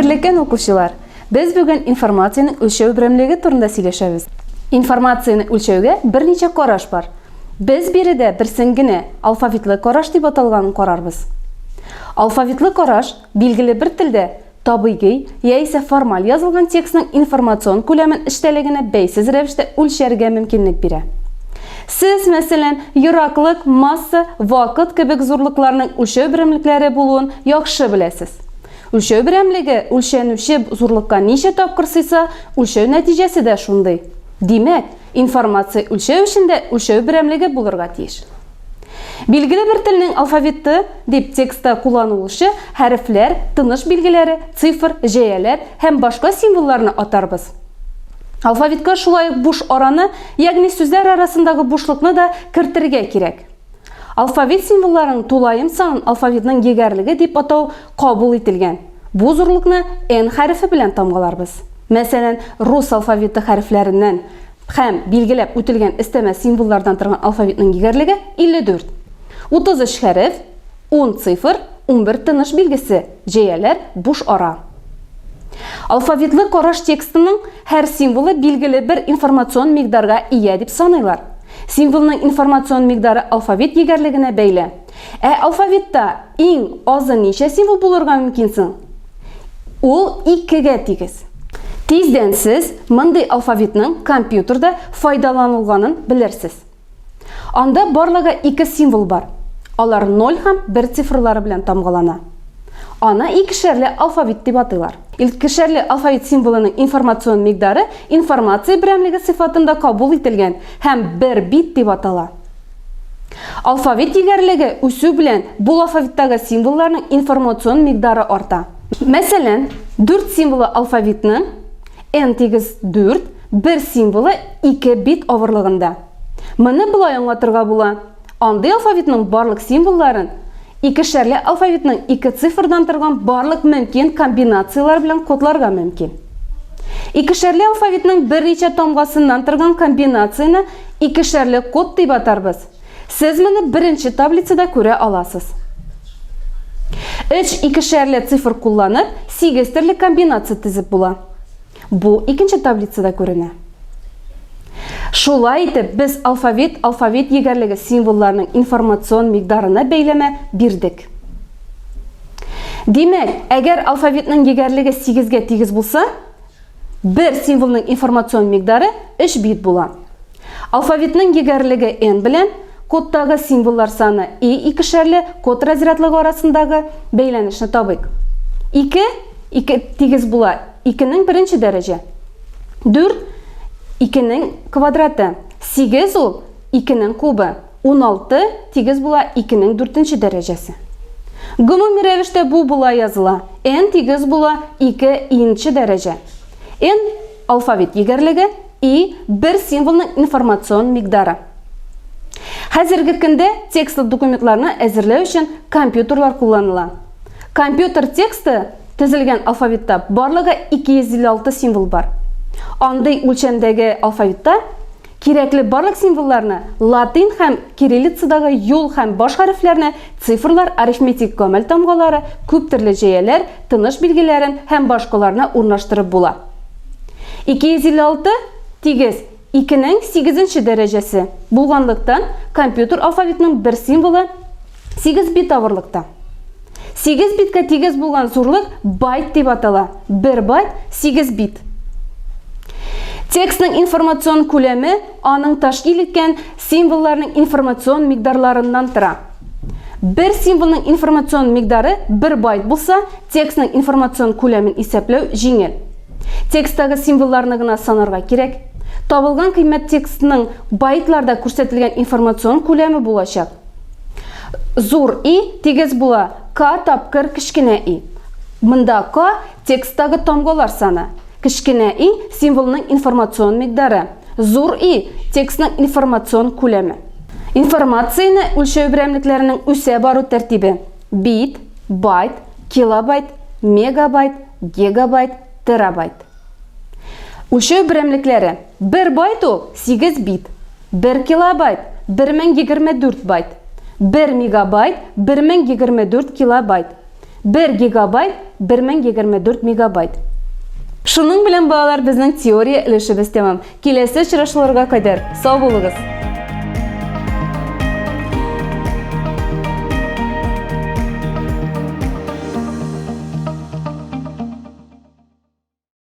Хәерле көн, укучылар! Без бүген информациянең үлчәү берәмлеге турында сөйләшәбез. Информацияне үлчәүгә берничә караш бар. Без биредә берсен генә, алфавитлы караш дип аталганын карарбыз. Алфавитлы караш, билгеле бер телдә табигый яисә формаль язылган текстның информацион күләмен эчтәлегенә бәйсез рәвештә үлчәргә мөмкинлек бирә. Сез, мәсәлән, ераклык, масса, вакыт кебек зурлыкларның үлчәү берәмлекләре булуын яхшы беләсез. Үлчәү берәмлеге үлчәнүче зурлыкка ничә тапкыр сыйса, үлчәү нәтиҗәсе дә шундый. Димәк, информация үлчәү өчен дә үлчәү берәмлеге булырга тиеш. Билгеле бер телнең алфавиты дип текстта кулланылучы хәрефләр, тыныш билгеләре, цифр, җәяләр һәм башка символларны атарбыз. Алфавитка шулай ук буш араны, ягъни сүзләр арасындагы бушлыкны да кертергә кирәк. Алфавит символларының тулаем санын алфавитның егәрлеге дип атау кабул ителгән. Бу зурлыкны N хәрефе белән тамгаларбыз. Мәсәлән, рус алфавиты хәрефләреннән һәм билгеләп үтелгән өстәмә символлардан торган алфавитның егәрлеге 54. 33 хәреф, 10 цифр, 11 тыныш билгесе, җәяләр, буш ара. Алфавитлы караш текстының һәр символы билгеле бер информацион микъдарга ия дип саныйлар. Символның информацион микъдары алфавит егәрлегенә бәйле. Ә алфавитта иң азы ничә символ булырга мөмкин соң? Ул икегә тигез. Тиздән сез мондый алфавитның компьютерда файдаланылганын белерсез. Анда барлыгы ике символ бар. Алар 0 һәм 1 цифрлары белән тамгалана. Аны икешәрле алфавит дип атыйлар. Икешәрле алфавит символының информацион микъдары информация берәмлеге сыйфатында кабул ителгән һәм бер бит дип атала. Алфавит егәрлеге үсү белән бул алфавиттагы символларның информацион микъдары арта. Мәсәлән, дүрт символы алфавитның n тигез 4, бер символы 2 бит авырлыгында. Моны болай аңлатырга була, андый алфавитның барлык символларын икешәрле алфавитның ике цифрдан торган барлык мөмкин комбинацияләр белән кодларга мөмкин. Икешәрле алфавитның берничә тамгасыннан торган комбинацияне икешәрле код дип атарбыз. Сез моны беренче таблицада күрә аласыз. Өч икешәрле цифр кулланып, сигез төрле комбинация төзеп була. Бу икенче таблицада күренә. Шулай итеп, без алфавит, алфавит егәрлеге символларының информацион микъдарына бәйләмә бирдек. Димәк, әгәр алфавитның егәрлеге сигезгә тигез булса, бер символның информацион микъдары 3 бит була. Алфавитның егәрлеге n белән кодтагы символлар саны и икешәрле код разрядлыгы арасындагы бәйләнешне табыйк. 2 2 тигез була 2-нең беренче дәрәҗә. 4 2-нең квадраты. 8 ул 2-нең кубы. 16 тигез була 2-нең дүртенче дәрәҗәсе. Гомуми рәвештә бу болай языла, n тигез була 2 нче дәрәҗә. N, алфавит егәрлеге, и, бер символның информацион микъдары. Хәзерге көндә текстлы документларны әзерләү өчен компьютерлар кулланыла. Компьютер тексты төзелгән алфавитта барлыгы 256 символ бар. Андый үлчәмдәге алфавитта Кирәкле барлык символларны, латин һәм кириллицадагы юл һәм баш хәрефләрне, цифрлар, арифметик гамәл тамгалары, күп төрле җәяләр, тыныш билгеләрен һәм башкаларны урнаштырып була. 256 тигез икенең сигезенче дәрәҗәсе булганлыктан, компьютер алфавитының бер символы 8 бит авырлыкта. 8 биткә тигез булган зурлык байт дип атала. 1 байт 8 бит. Текстның информацион күләме аның тәшкил иткән символларның информацион микъдарларыннан тора. Бер символның информацион микъдары 1 байт булса, текстның информацион күләмен исәпләү җиңел. Тексттагы символларны гына санарга кирәк. Табылган кыйммәт текстның байтларда күрсәтелгән информацион күләме булачак. Зур И тигез була К тапкыр кечкенә И. Монда К тексттагы тамгалар саны. Кечкенә И символның информацион микъдары. Зур И текстның информацион күләме. Информацияне үлчәү берәмлекләренең үсә бару тәртибе, бит, байт, килобайт, мегабайт, гигабайт, терабайт. Үлчәү берәмлекләре. Бер байт ул 8 бит. Бер килобайт, 1024 байт. Бер мегабайт, 1024 килобайт. 1 гигабайт 1024 мегабайт. Шуның белән, балалар, безнең теория өлешебез тәмам. Киләсе очрашуларга кадәр сау булыгыз!